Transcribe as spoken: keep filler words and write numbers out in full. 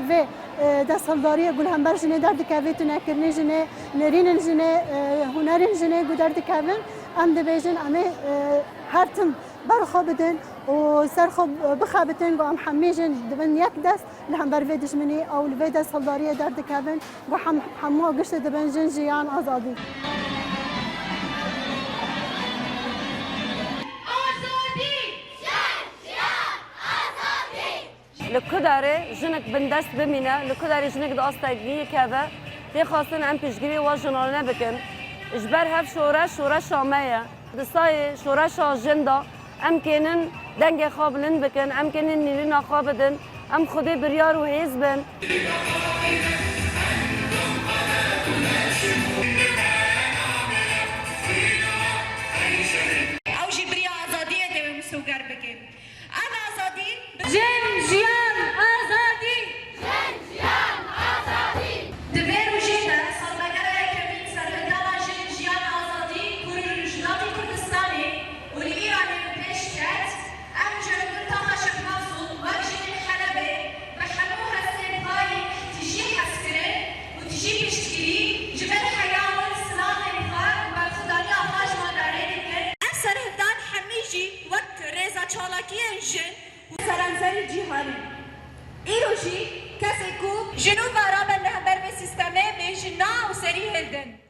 Vê, e, destheldariyê ku li hember jinê derdikeve, tunekirinê jinê, nêrînên jinê, e, hunerên jinê ku derdikevin, em dibêjin em ê, e, her tim ber xwe bidin û ser xwe bixebitin ku em hemî jin dibin yek dest li hember vê dijminî ew li vê destheldariyê derdikevin ku hem, hemû giştî dibin jin, jiyan, azadî. Azadî! Jin, jiyan, azadî! Li ku derê jinik bindest bimîne, li ku derê jinik di asta yekdî keve, tê xwestin em piştgirî wan jinane bikin. Ji ber hev şoreş, şoreşa me ye. Di sayê şoreşa jin de em kênin dengê xwe bilind bikin, em kênin nêrîna xwe bidin, em xwedê biryar û hêz bin. Ew jî biriya azadiyê dê wê misûger bikin. Ev azadî bi Jin, jiyan, azadî! Jin, jiyan, azadî! Di vê rojê de salvegera yekemîn serhildana Jin, Jiyan, Azadî ku li Rojhilatê Kurdistanê û li Îranê bi pêş ket, em ji Rojhilata Xweşik Mefzûl wek jinên Helebê bi hemû hestên xwe yên tijî hezkirin û tijî piştgirî ji ber heya wan, silavên xwe û berxwedaniya xwe ji wan re rê dikin. Ev serhildan hemî jî wek rêza çalakiyên jin û seranserî cîhanî. Îro jî kesê ku jin û